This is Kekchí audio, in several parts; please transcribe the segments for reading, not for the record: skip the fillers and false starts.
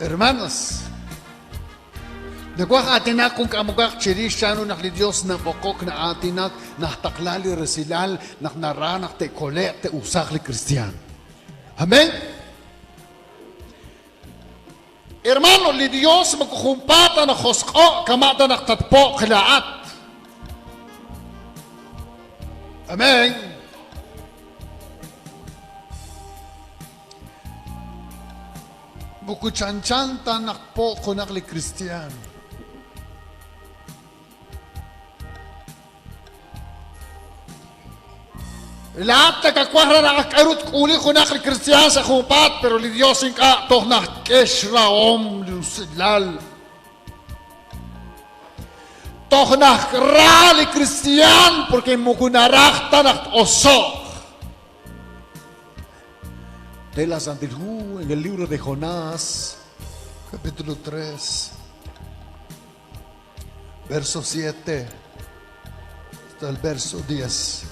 Hermanos, nawaj aatinak jun k'amokaq chirix chan ru naq li Dios nab'oqok, na'aatinak, najtaqla li resilal, naq naraj naq te'kole'q, te'usaaq li kristiaan. Amén. Hermano, li Dios moko junpaat ta najosq'o' kama' ta naq tatpo'q laa'at. Amén. Moko chanchan ta naq tpo'q junaq li kristiaan. Laa'at nakawaj raj naq k'aru tk'uli junaq li kristiaan sa' junpaat, pero li Dios ink'a' toj naxk'e xrahom li rusilal. Toj najra li kristiaan porque moko naraj ta naq t-oso'q. De la Santil Hu en el libro de Jonás, capítulo 3, verso 7 hasta el verso 10.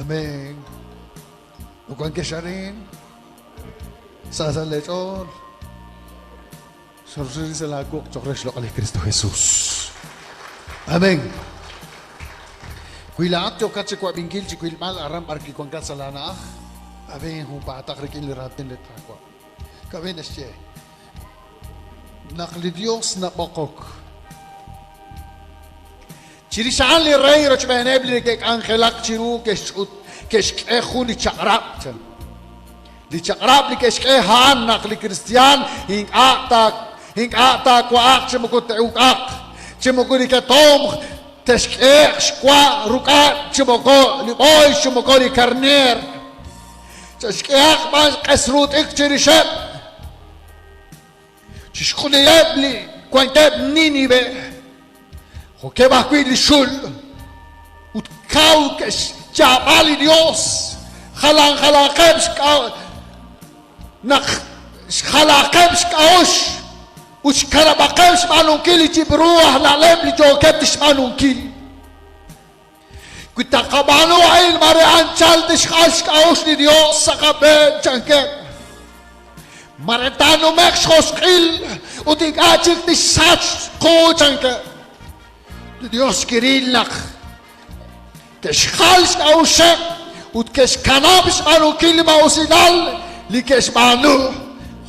Amén. Wankex arin, sa sa' leech'ool, xorxiri sa' laawuq' cho'q re xloq'al li Kristo Jesús. Amén. Wi laa'at yookat chi wab'inkil chi wilb'al aran b'ar wi wankat sa' laana'aj, ab'en junpaataq rik'in li raatin li Qaawa'. K'a'b'e naxye? Naq li Dios nab'oqok. Chirix a'an li rey rochb'eeneb' li neke'k'anjelak chiru ke'xch'ut ke'xk'e jun li chaq'rab', chan. Li chaq'rab' li ke'xk'e a'an naq li kristiaan ink'a' ta ink'a' taawa'aq chi moko te'uk'aq, chi moko li ketomq te'xk'eeq xwa ruk'a' chi moko li b'ooyx chi moko li karneer. Che'xk'ehaq b'an q'es ru t'ikr chirixeb'. Chixjunileb' li wankeb' Nínive, jo'keb' ajwi' li xul, ut kaw ke'xyaab'a li Yos, jalan jalanqeb' naq xjalaaqeb' xk'a'uxl ut xkanab'aqeb' xb'aanunkil li yib'ru aj na'leb' li yookeb' chixb'aanunkil. Wi taqab'aanu a'in, maare anchal tixjal xk'a'uxl li Dios sa' qab'een, chankeb'. Maare taanume'q xjosq'il ut ink'a' chik tixsach qu, chankeb'. Li Dios kiril naq ke'xjal xk'a'uxeb' ut ke'xkanab' xb'aanunkil li maa'usilal li ke'xb'aanu.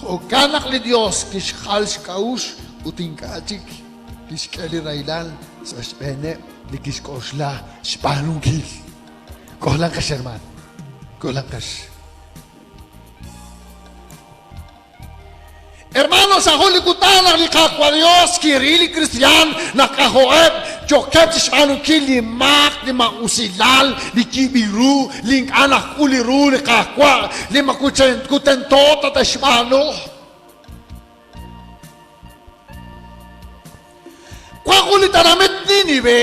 Jo'kan naq li Dios kixjal xk'a'uxl ut ink'a' chik kixk'e li rahilal sa' xb'eeneb' li kixk'oxla xb'aanunkil. K'ojlanqex hermaan, k'ojlanqex. Hermano, sa' jun li kutan naq li Qaawa' Dios kiril li kristiaan naq k'ajo'eb' yookeb' chixb'aanunkil li maak, li maa'usilal, li yiib'il ru, li ink'a' najk'ul li ru li Qaawa', li moko tento ta te'xb'aanu. Wank jun li tenamit Nínive.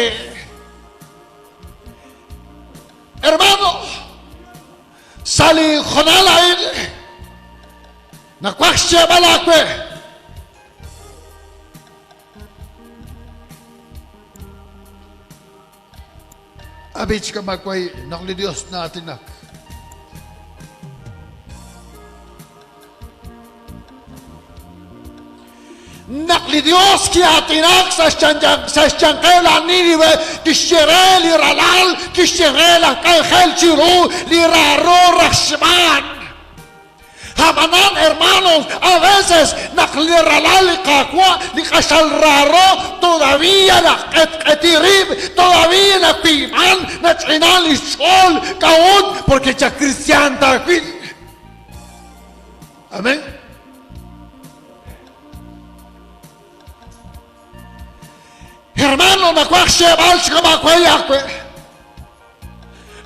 Hermano, sa' li hoonal a'in nawaj xyeeb'al aawe Ab'i chi kama'way naq li Dios na'aatinak. Naq li Dios ki'aatinak sa' xyanqeb' laj Nínive, kixye re li ralal, kixye re laj k'anjel chiru li raaro raj xb'aan. Ab'anan, hermanos, a veces naq li ralal li Qaawa' li q'axal raaro todavía naxq'etq'eti rib', todavía nawiib'an, nach'inan li xch'ool. K'a'ut? Porque cha kristiaan taawil. Amén. Hermano, nawaj xyeeb'al xk'ab'a' we aawe.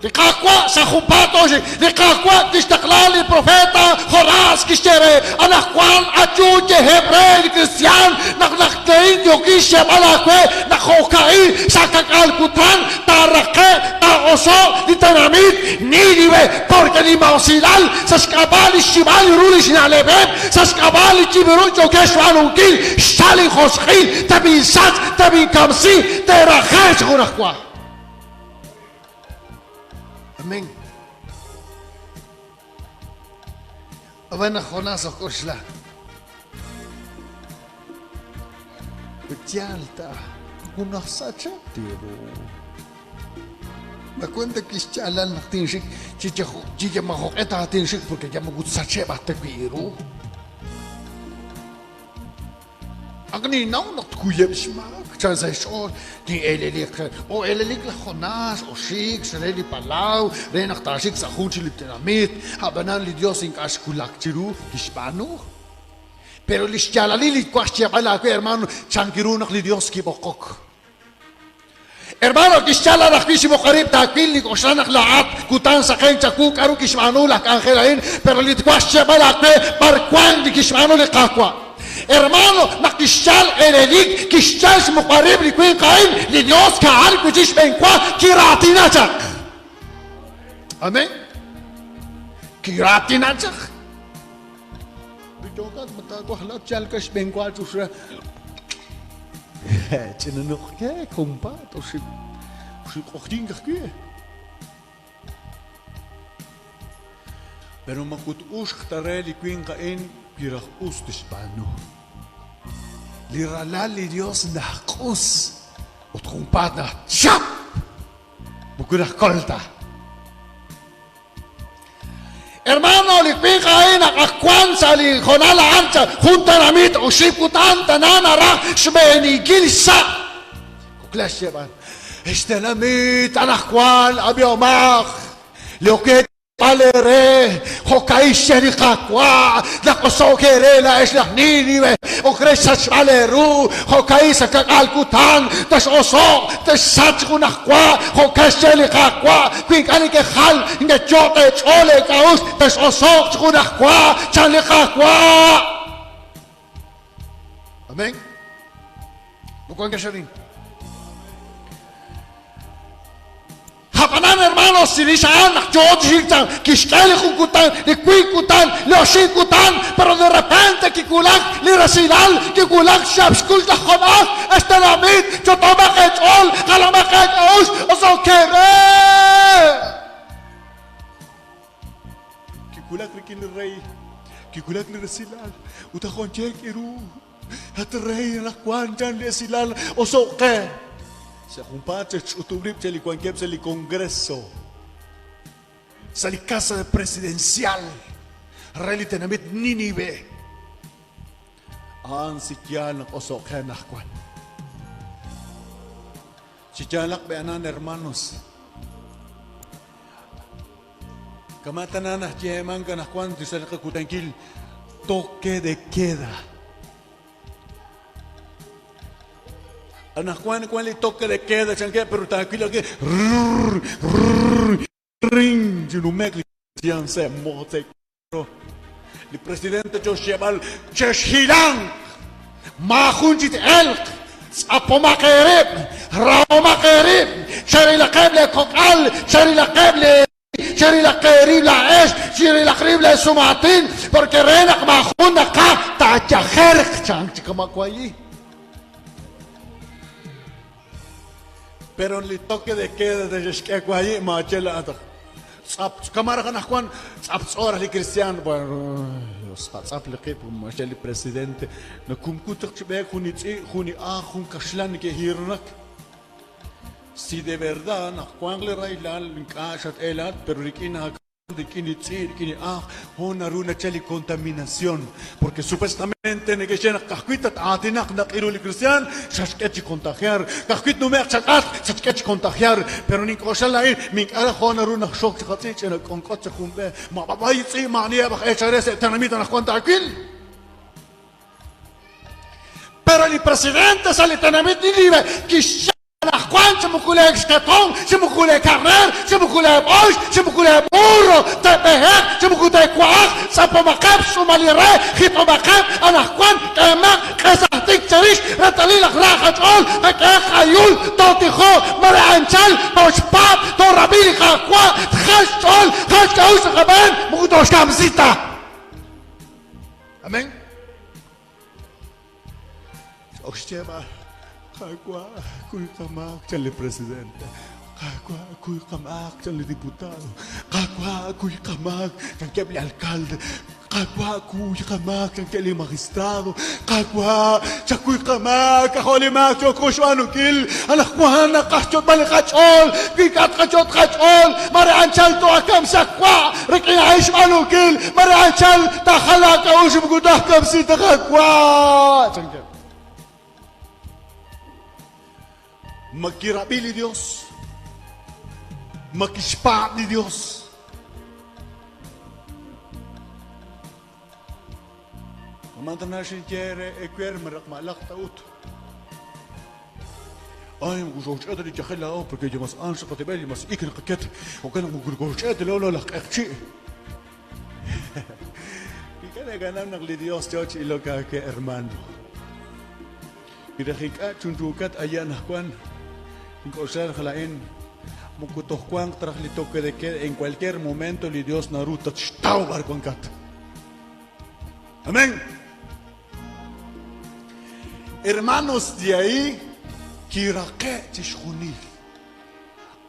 Li Qaawa' sa' junpaat oxik, li Qaawa' kixtaqla li profeta Jonás, kixye re, Anaqwan ayu yeheb' re li kristiaan naq naq te'in yookin xyeeb'al aawe naq jo'ka'in sa' ka'k'aal kutan taaraqe'q taa'oso'q li tenamit Nínive, porque li maa'usilal sa' xk'ab'a' li xyib'al ru li xna'leb'eb', sa' xk'ab'a' li yib' ru yookeb' xb'aanunkil, xchal injosq'il, teb'insach, teb'inkamsi, te'raqe'q chi junajwa. Amén. Ab'an laj Jonás ojk'oxla. Ut yaal ta, moko najsachak ta ru. Ma wank ta wi' xyaalal naq tinxik chi yal maajoq'e ta tinxik porque yal moko tsacheb'aq ta wi' ru? Ak ninnaw naq tkuyeb' xmaak, chan sa' xch'ool, tin'eeleliq. O'eelelik laj Jonás, oxik chire li palaw re naq taaxik sa' jun chik li tenamit. Ab'anan li Yos ink'a' xwulak chiru kixb'aanu. Pero li xyaalalil li twaj xyeeb'al aawe, hermano, chan ru naq li Yos kib'oqok. Hermano, kixyal ajwi' chi moq'arib' rib' taawil li k'oxla naq laa'at kutan saqenk chawu k'aru kixb'aanu laj k'anjel a'in, pero li twaj xyeeb'al aawe b'ar wank li kixb'aanu li Qaawa'. Hermano, naq kixyal eelelik, kixyal xmuqb'al rib' li winq a'in, li Yos ka'an wi' chik xb'enwa kiraatina chaq. Amén. Kiraatina chaq. Wi yookat ma taawaj laat chalk xb'enwa ch'uxra. Ch'ina nuqkeek junpaat oxib' oxib' q'oqyink ajwi'. Pero moko t-uxq ta re li winq a'in wi raj us tixb'aanu. Li Ralal li Yos najq'us ut junpaat naxchap, moko najkol ta. Hermano, li winq a'in naq ak wank sa' li hoonal a'an sa' jun tenamit oxib' kutan tana naraj xb'eeninkil xsa'. Kokla xyeeb'al, Ex tenamit, anaqwan ab'ihomaq li ok xyeeb'al eere, jo'ka'in xye li Qaawa', naq oso'k eere laa'ex laj Nínive, ok re xsachb'al eeru, jo'ka'in sa' ka'k'aal kutan tex'oso'q, texsachq junajwa, jo'kan xye li Qaawa'. Wi ink'a' nekejal, nekeyot' eech'ool eek'a'uxl, tex'oso'q chi junajwa, chan li Qaawa'. Amén. Moko wankex arin. Ab'anan, hermanos, chirix a'an naq yoo chi xik chaq, kixk'e li jun kutan, li wiib' kutan, li oxib' kutan, pero de repente kiwulak li resilal, kiwulak xyaab' xkux laj Jonás, Ex tenamit, ch'otomaq eech'ool, jalomaq eek'a'uxl, oso'k eere! Kiwulak rik'in li rey, kiwulak li resilal, ut aj onyeek iru. At rey, anaqwan chan li esilal oso'k qe. Sa' junpaat xe'xch'utub' rib' che li wankeb' sa' li Congreso, sa' li Casa de Presidencial re li tenamit Nínive. A'an si yaal naq oso'k qe anaqwan. Chi yaalaq b'e'anan, hermanos. Kama' tana nayeemank anaqwan sa' li qakutankil toque de queda. Anaqwan wank li toque de queda chankeb' pero taawil ajwi' rrrr rrrr ring chi nume'k li kristiaan sa' moq'tzek. Li presidente yo xyeeb'al, Chexhilanq! Maajun chi t-elq! Tz'apomaq eerib'! Rahomaq eerib'! Cherilaqeb' leekok'al! Cherilaqeb' lee Cherilaq eerib' laa'ex! Cherilaq rib' leesumaatin! Porque re naq maajun naqaj taayajerq, chank chi kama' wayi. Pero li toque de queda xe'xk'e wayi' maaye laa'at. Tz'ap, kama' raj anaqwan tz'aptz'o raj li kristiaan. Bueno, xqatz'ap li qib', xye li presidente. Nakumkut chaq chi b'eek jun li tz'i', jun li aaq, jun kaxlan neke'hiirnak. Si de verdad naq wanq li rahilal ink'a' xat-eelat, pero rik'in rik'in li tz'i', rik'in li aaq, hoon naru nachal li contaminación. Porque supuestamente neke'xye naq ka'ajwi' tat-aatinaq naq iru li kristiaan, xatxk'e chi contagiar. Ka'ajwi' tnume'q chak'atq, xatxk'e chi contagiar. Pero nink'oxla laa'in, mink'a' raj hoon naru naxxok chaq qatz'i' ch'ina k'onk'ot chaq jun b'e. Ma b'ab'ay tz'i' maa'aniheb' aj eechal re sa' tenamit anaqwan taawil. Pero li presidente sa' li tenamit Nínive kixye Anaqwan chi moko leexketomq, chi moko leekarneer, chi moko leeb'ooyx, chi moko leeburro te'b'eheq, chi moko te'wa'aq, tz'apomaqeb' xtz'uumal li re, jit'omaqeb' anaqwan, k'eemaq q'esaj t'ikr cherix, reetalil naq ra qach'ool, qak'ehaq q'ayul, tootijoq, mare anchal tooxpaab', toorab'i li Qaawa', tjal xch'ool, tjal xk'a'uxl sa' qab'een, moko tooxkamsi ta. Amén. X'ok xyeeb'al, Qaawa', kuy qamaak, chan li presidente. Qaawa', kuy qamaak, chan li diputado. Qaawa', kuy qamaak, chankeb' li alkalde. Qaawa' kuy qamaak, chankeb' li magistrado. Qaawa', chakuy qamaak, k'ajo' li maak yooko xb'aanunkil. Anaqwan naqaj xyot'b'al li qach'ool, wi ink'a' tqayot' qach'ool, mare anchal too'akamsi wa' rik'in a'in xb'aanunkil, mare anchal taajal aak'a'uxl moko taajkamsi ta Qaawa', chankeb'. Ma kirab'i li Dios? Ma kixpaab' li Dios? Aman tana xinye re ewer maraq ma'laq ta ut. Ay, moko xooxch'e ta li yajel laa'o, porque li mas aan xaqatib'el, li mas ik naqaket, jo'kan naq moko nokooxch'e ta laa'o laj q'eqchi'. Ink'a' nakanaw naq li Dios yoo chi ilok aawe, hermano. Wi raj ink'a' chunchuukat aye' anajwan, nink'oxla raj laa'in, moko toj wanq ta raj li toque de queda, en cualquier momento li Dios naru tatxtaw b'ar wankat. Amén. Hermanos, de ahí kiraqe' chixjunil.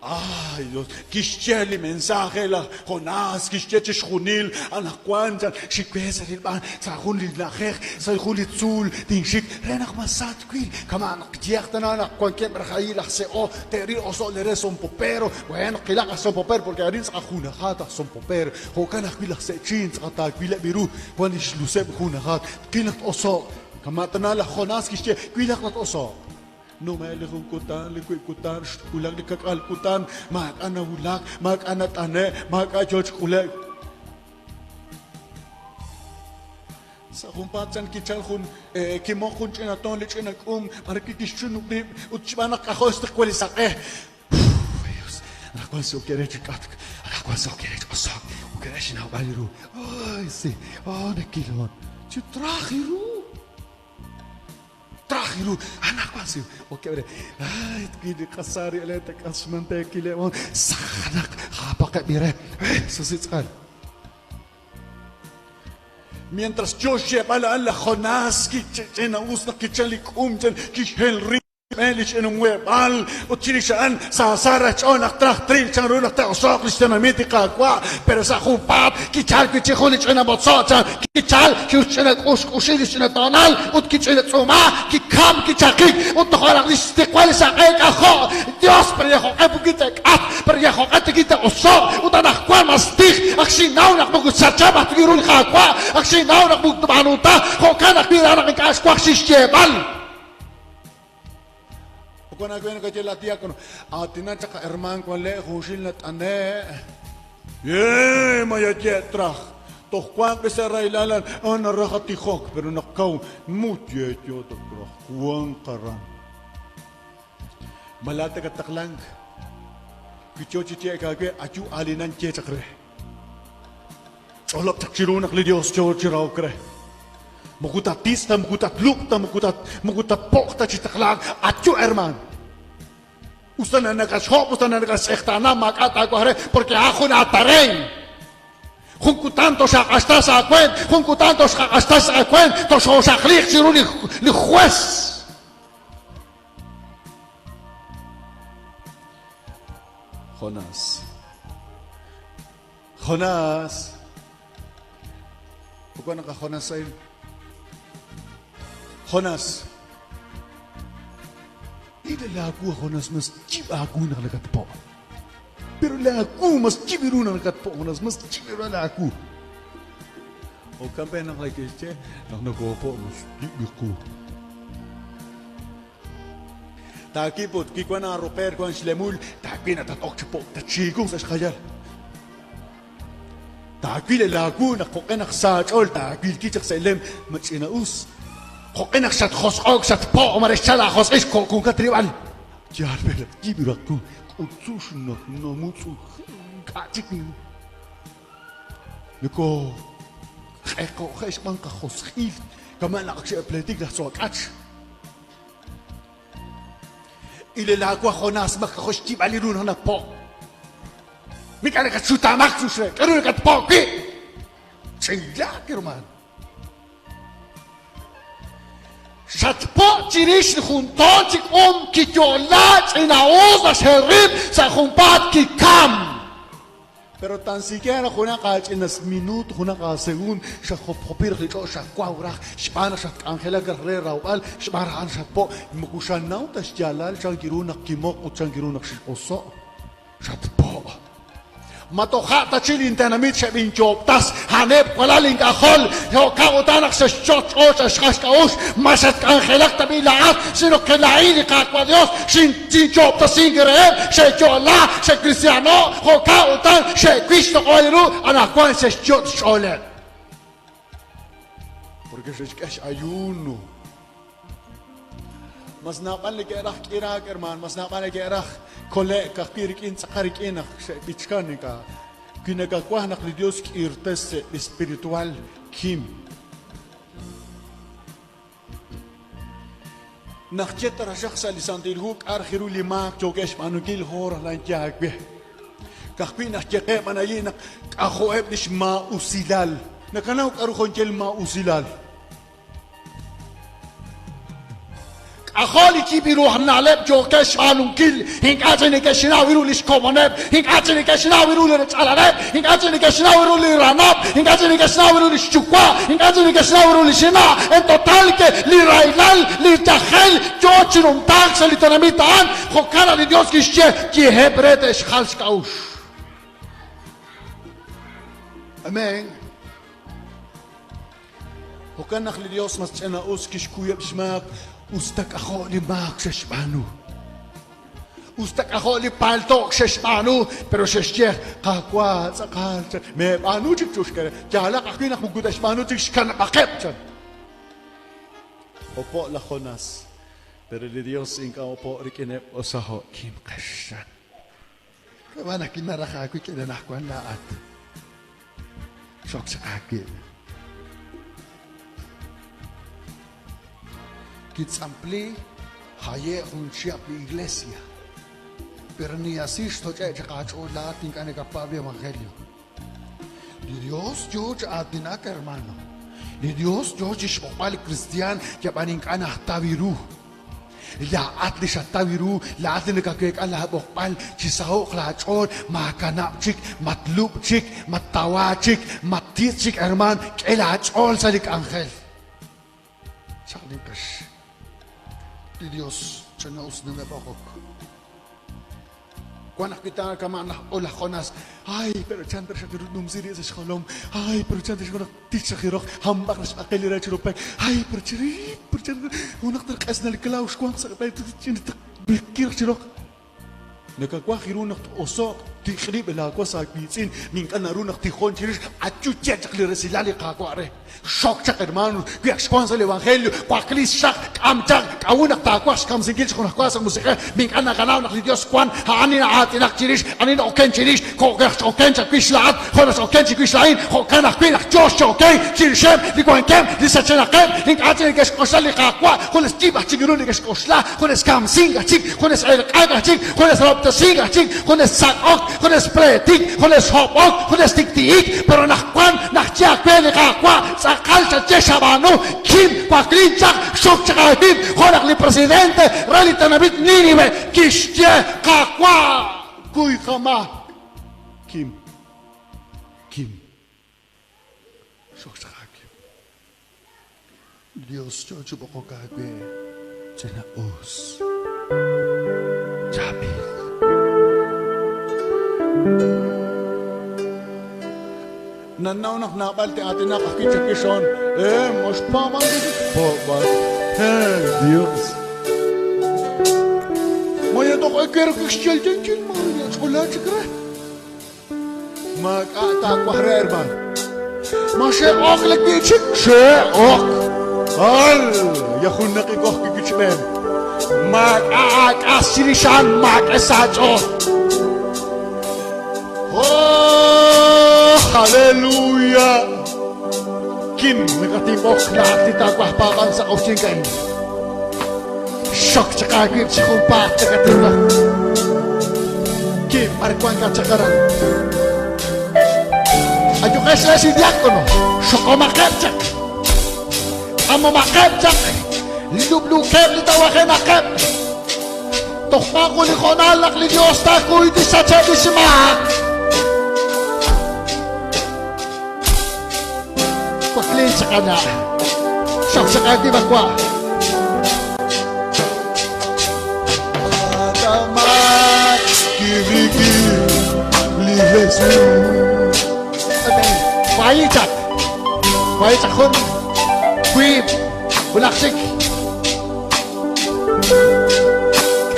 Ay, Dios, kixye li mensaje laj Jonás, kixye chixjunil, anaqwan chan, xik we sa' rilb'al sa' jun li na'ajej, sa' jun li tzuul tinxik re naq mas sa twil. Kama' naq yeeq tana naq wankeb' raj ahi laj Se'o te'ril oso'k li re Son Popero, bueno, qilaq aj Son Popero porque arin tz'aqal junajat aj Son Popero, jo'kan ajwi' laj Se'chiin tz'aqal taawileb' ru, wan li xluseb' junajat, tqil naq t-oso'q. Kama' tana laj Jonás kixye, wilaq naq t-oso'q. Nume'k li jun kutan, li wiib' kutan, xwulak li kak'al kutan, maak'a' nawulak, maak'a' nat'ane', maak'a' yoo chi k'ule'k. Sa' junpaat chan kichal jun kimoq jun ch'ina toon li ch'ina k'um, b'ar wi' kixchunub' rib' ut xb'aan naq k'ajo' xtiqwal li saq'e. Dios, anaqwan si ok re chi k'atk, anaqwan si ok re chi oso'k, ok re xnawb'al ru. Ay, si, oh, nakilon. Chi traje ru. Traje ru, anaqwan si ok re. Ay, twil li qasari aleta k'asmante kilemon, sajanaq japaqeb' re. Susitz'al. Mientras yo xyeeb'al a'an laj Jonás kich'ina'us naq kichal li k'um chan kixhel rib' xb'een li ch'inumweeb'al ut chirix a'an saasa ra xch'ool naq traj tril chanru naq te'oso'q li xtenamit li Qaawa', pero sa' junpaat kichal wi' chik jun li ch'ina motzo' chan kichal chi xch'ina k'uxk'uxil li xch'ina toonal ut kich'ina tz'uuma kikam kichaqik ut toja' naq li xtiqwal li saq'e k'ajo' Dios pero yajo'q'e pukita k'at pero yajo'q'e tikita oso'k ut anaqwan mas tij ak xinnaw naq moko sachab' aj ru li Qaawa' ak xinnaw naq moko tb'aanu ta jo'kan ajwi' ra naq ink'a' xwaj xixyeeb'al. Jo'kan ajwi' nakaye la diácono, aatinan chaq hermaan wan le' junxil nat'ane'. Yee, ma yaye' traj. Toj wanq li sa' rahilal a'an naraj atijok, pero naq kaw muyeyo traj wanq aran. Ma laa'at nakattaqlank? Wi yo chi ye'k aawe, ayu aalinan ye chaq re. Ch'olob' chaq chiru naq li Yos yo chi rahok re. Moko tatitz' ta, moko tatlub'q ta, moko tat, moko tatpo'q ta chi taqlaak. Ayu hermaan. Us ta nakatxhob', us ta nakatxtz'eqtaana, maak'a' taawaj re, porque a'an jun aatareen. Jun kutan toxaaq'axta sa' aaweent, jun kutan toxqaq'axta sa' aaweent, toxooxaqliiq chiru li, li juez. Jonás. Jonás. Jo'kan naq Jonás a'in. Jonás. Ila laawu Jonás mas yib' aawu naq nakatpo'. Pero laawu mas yib' ru naq nakatpo' Jonás, mas yib' ru laawu. Jo'kan pe naq neke'xye naq nokoopo' mas yib' qu. Taakib' ut wi wank aaropeer wank xlemul, taawil naq tat-ok chi po', tatxiikunk sa' xjayal. Taawil el aawu naq jo'q'e naq sa aach'ool taawil ki chaq sa' lem ma ch'ina'us. Jo'q'e naq xatjosq'o'k xatpo' mare xchal aajosq'il xko'kunkat rilb'al. Yaal pe naq yib' ru qu, k'utzux naq namutz'u k'a' chik nokooq'eqo'je' xb'aan qajosq'il kama' naq xe'pleetik laj tzo'ak'ach. Ile laawa Jonás ma k'ajo' xyib'al li ru naq napo'. Mik'a' nakatxutaamak chux re, k'aru nakatpo' wi'? Ch'ilaak, hermano. Xatpo' chirix li jun toon chi k'um kiyo'la ch'ina'us naxhel rib' sa' junpaat kikam. Pero tan siquiera junaq aach'inas minuut, junaq aaseguund, xatjopjopi raj li ch'och', xatwaw raj, xb'aan naq xatk'anjelak raj re rawb'al, xb'aan raj a'an xatpo', moko xanaw ta xyaalal chan ru naq kimoq ut chan ru naq x'oso'. Xatpo'. Ma toja' ta chik lintenamit xeb'inyoob'tas, a'aneb' walal ink'ajol, jo'kan utan naq xe'xchot xch'ool xe'xjal xk'a'uxl, ma xatk'anjelak tab'i' laa'at, sino ke laa'in li Qaawa' Yos xinyoob'tasink reheb', xe'yo'la, xe'kristiyaano', jo'kan utan xe'wil xtoq'ob'al ru, anaqwan xe'xyot' xch'ooleb'. Porque xe'xk'e x'ayuno. Mas naab'al neke'raj k'iraak, hermaan, mas naab'al neke'raj kole'k ka'ajwi' rik'in tz'aqal rik'in naq xe'b'ichkan ink'a'. Wi nakawaj naq li Dios k'irtes espiritual, kim. Naq ye taraxaq sa' li Santil Hu k'a' raj ru li maak yookeb' xb'aanunkil hoor raj laa'in yaal we. Ka'ajwi' naq yeqeb' b'an ayi' naq k'ajo'eb' lix maa'usilal. Nakanaw k'a'ru jo'yel maa'usilal. K'ajo' li yib' ru aj na'leb' yookeb' xb'aanunkil, ink'a' chik neke'xnaw ru li xkomoneb', ink'a' chik neke'xnaw ru li rech'alaleb', ink'a' chik neke'xnaw ru li ranab', ink'a' chik neke'xnaw ru li xyuwa', ink'a' chik neke'xnaw ru li xna'. En total ke li rahilal, li yajel yo chi numtaak sa' li tenamit a'an, jo'kan naq li Yos kixye, Yeheb' re te'xjal xk'a'uxl. Amén. Jo'kan naq li Yos mas ch'ina'us kixkuyeb' xmaak, us ta k'ajo' li maak xe'xb'aanu. Us ta k'ajo' li palto'k xe'xb'aanu, pero xe'xye, Qaawa', tz'aqal chan, meeb'aanu chik chuxkere, yaalaq ajwi' naq moko te'xb'aanu chik xkanab'aqeb' chan. Opo' laj Jonás, pero li Yos ink'a' opo' rik'ineb' osaho' kimqex chan. K'a'b'an naq kinaraj aawik'in anaqwan laa'at. Xok chaq aawib'. Kitz'ampli haye' jun chihab' li iglesia, pero ni así xtoch'e' chaq aach'ool laa'at ink'a' nakapaab' li evangelio. Li Dios yoo chi aatinak, hermano. Li Dios yoo chixb'oqb'al li kristiaan yab'an ink'a' najtaw ru. Laa'at li xataw ru, laa'at li nakaweek'a laab'oqb'al, chisaho'q laach'ool, maakanab' chik, matlub' chik, mattawa chik, mattitz' chik, hermaan, k'e laach'ool sa' li k'anjel. Chaq'linqex. Li Dios ch'ina'us nab'oqok. Wan ajwi' taakama' laj laj Jonás, Ay, pero chan ta xaq numsi ri' sa' xjolom. Ay, pero chan ta xaq naq tich raj roq, hamb'aq naxb'aqel li re chiru pek. Ay, pero chiri, pero chan junaq tarq'esna li klaw xwanq sa' b'e kirq chi roq. Nakawaj ru naq t-oso'q tiq'rib' laawas aawiitz'in, ink'a' naru naq tijon chirix, ayu ye chaq li resilal li Qaawa' re. Xok chaq, hermano, wi ak xwank sa' li evangelio, wakli xaq, k'am chaq, k'a'ut naq taawaj xkamsinkil chi junajwa sa' musiq'ej, mi ink'a' naqanaw naq li Dios wank, a'an li na'aatinak chirix, ani na'oken chirix, jo' naq x'oken chawix laa'at, jo' naq x'oken chiwix laa'in, jo'kan ajwi' naq yoo x'oken chirixeb' li wankeb' li sachenaqeb', ink'a' chik neke'xk'oxla li Qaawa', junes yib' aj chik ru neke'xk'oxla, junes kamsink aj chik, junes elq'ak aj chik, junes rahob'tesink aj chik, junes sak'ok, junes pleetik, junes hob'ok, junes tik'ti'ik, pero anaqwan naq ye aawe li Qaawa' tz'aqal xaye xab'aanu, kim, waklin chaq, xok chaq aawib', jo' naq li presidente re li tenamit Nínive kixye, Qaawa', kuy qamaak. Kim, kim, xok chaq aawib'. Dios yo chi b'oqok aawe ch'ina'us chaab'il. Nannaw naq naab'al te'aatinaq ajwi' chawix a'an. Eh, ma xpaab'ank chik? Paab'ank. Eh, Dios. Ma yatoq eker kixyalyankil ma ch'ola chik re. Maak'a' taawaj re, hermano. Ma xe'ok li wi'chik? Xe'ok. Al, yajun naqikoj kikichb'een. Maak'a' aak'as chirix a'an, maak'e sa' aach'ool. Oh, aleluya. Kim nakatinb'oq laa'at li taawaj paab'ank sa' q'oqyink a'in. Xok chaq aawib' chi junpaat nakatinb'oq. Kim, b'ar wankat chaq aran? Ayuqex re xi diácono, xokomaqeb' chaq. K'amomaqeb' chaq, lub'luukeb' li tawajenaqeb'. Toj maak'u li hoonal naq li Dios taakuy tixsacheb' li xmaak. Xaqlin chaqana. Xok chaqaati bakwa. Atamat kiriki li Jesus. Amen. Wayichak. Wayichak jun. Kuib. Ulakchik.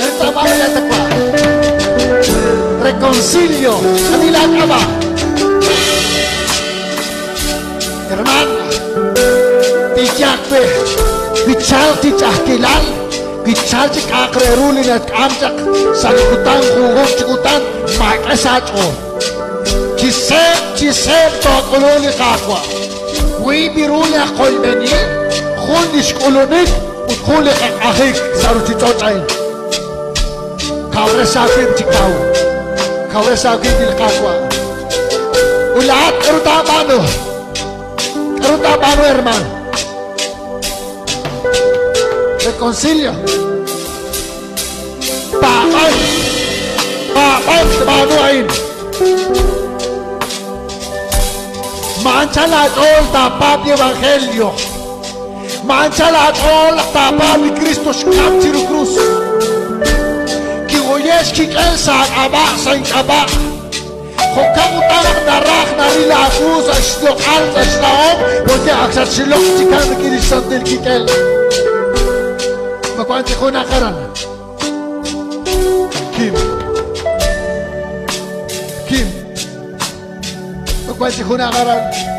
Erta Reconcilio. Kanila kaba. Hermano. Tichakpe. Tichal tichakilal. Tichal chikakrerulin at kamchak. Salukutan hugok chikutan. Makasacho. Chisep, chisep tokululi kakwa. Wimiruli akoymeni. Jun ixk'ulunik ut jun li qaq'ajik sa' ruchich'och' a'in. Kawresa aawib' chi kaw. Kawresa aawib' li Qaawa'. Ut laa'at k'aru taab'aanu? K'aru taab'aanu, hermano? Reconcilio. Paab'al. Paab'al tb'aanu a'in. Mancha laach'ool taapaab' li Evangelio. Mancha laach'ool taapaab' li Cristo xkam chiru cruz. Kiwoyex kik'el sa' ak'ab'a' sa' ink'ab'a'. Jo'kan utan naraj naril aawu sa' xloq'al sa' xna'om porque ak xatxiloq chikan rik'in li xsantil kik'el. Ma wan chi jun aqaran. Kim. Kim. Ma wan chi jun aqaran.